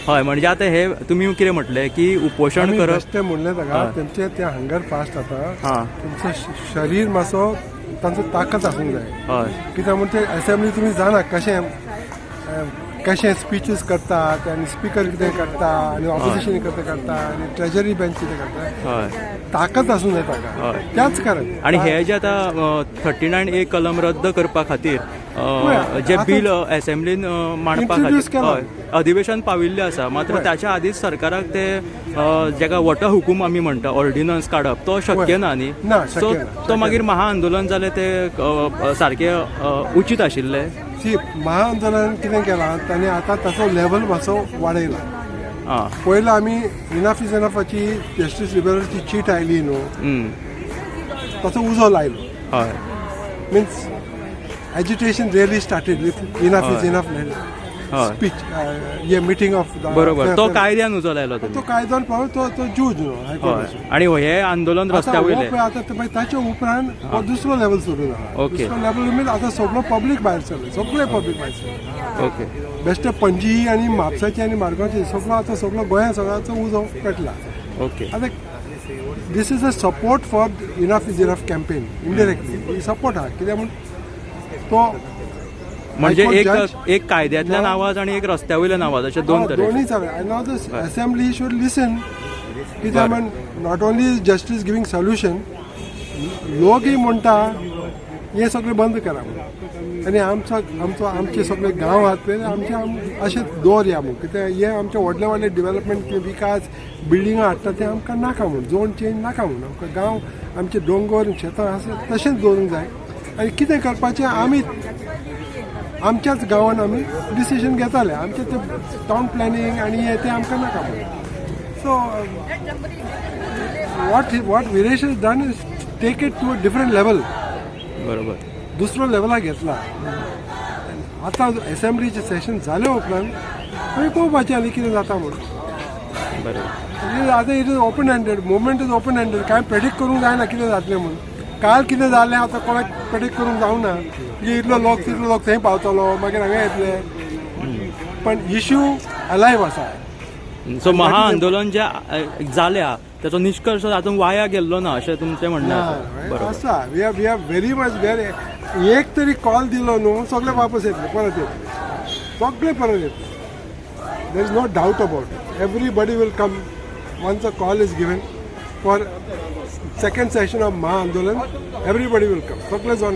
हय, म्हणजे आतां हे तुमी कितें म्हटलें की उपोशण करप, तें म्हणलें ताका तेमचे ते हंगर फास्ट आतां तुमचें शरीर मातसो तांचो ताकद आसूंक जाय. कित्याक म्हण ते असेंब्ली तुमी जाणा कशें कशें स्पिचीस करतात आनी स्पिकर कितें करता आनी ऑपोजिशन कितें करता आनी ट्रेजरी बेंच कितें करता, ताकद आसूंक जाय ताका, त्याच कारण. आनी हे जे आतां 39A कलम रद्द करपा खातीर जे बिल असेंब्लीन मांडपा खातीर अधिवेशन पाविल्लें आसा, मात्र त्याच्या आदींच सरकाराक ते जेका वटा हुकूम आमी म्हणटा ऑर्डिनन्स काडप तो शक्य ना न्ही, सो तो मागीर महाआंदोलन जालें ते सारकें उचीत आशिल्लें. सी, महाआंदोलन कितें केलां ताणें आतां ताचो लेवल मातसो वाडयला. पयलीं आमी इनफ is इनफाची जस्टीस रिबेलोची चीट आयली न्हू, ताचो उजो लायलो. Means agitation really started with enough is enough speech, हे मिटींग ऑफ. बरोबर, तो कायद्यान उजो लायलो, तो कायद्यान पळय तो तो जूज न्हू हायकोर्टाचो. आनी हे आंदोलन रस्त्या वयलें आतां ताच्या उपरांत हो दुसरो लेवल सुरू जाला. दुसरो लेवल मीन्स आतां सगळो पब्लीक भायर सरलो, सगळे पब्लीक भायर सरलो. ओके, बेश्टे पणजी आनी म्हापसाचे आनी मारगांवचे सगळो आतां सगळो गोंया सगळ्याचो उजो पेटला. ओके, आतां this is a support for enough is enough campaign indirectly support आहा. कित्याक म्हूण तो म्हणजे एक कायद्यांतल्यान आवाज आनी एक रस्त्या वयल्यान आवाज अशे दोन तरेन दोनूय चालू. Now the assembly should listen. कित्याक म्हण not only justice giving solution, लोकय म्हणटा हें सगळें बंद करा म्हूण, आनी आमचो आमचो आमचे सगळे गांव आहात पळय आमचे अशें दवरया म्हूण, कित्याक हें आमचे व्हडले व्हडले डिवेलपमेंट विकास बिल्डिंगां हाडटा तें आमकां नाका म्हूण, झोन चेंज नाका म्हूण, आमकां गांव आमचे दोंगर शेतां आसा तशेंच दवरूंक जाय. आनी कितें करपाचें आमी आमच्याच गांवान आमी डिसिजन घेताले, आमचें तें टावन प्लॅनिंग आनी हें तें आमकां नाका म्हूण. So what Viresh is done is take it to a different level. बरोबर, दुसरो लेवलाक घेतला. आतां असेंब्लीचें सेशन जाले उपरांत मागीर पळोवपाचें आनी कितें जाता म्हूण. बरोबर, आतां it is open handed, movement is open handed, कांय प्रेडिक्ट करूंक जायना कितें जातलें म्हूण. काल कितें जालें आतां कोणाक प्रेडिक्ट करूंक जावना की इतलो लोक तितलो लोक थंय पावतलो मागीर हांगा येतले, पण इश्यू अलायव आसा. सो महाआंदोलन जे जाल्या त्याचो निश्कर्श तातूंत वाया गेल्लो ना अशें तुमचें म्हणणें आसा. We are very much very, एक तरी कॉल दिलो न्हू सगळे वापस येतले, परत येतले, सगळे परत येतले. There is no doubt about it. Everybody will come once a call is given for second session of Maha Andolan. Everybody will come. सगळे जावन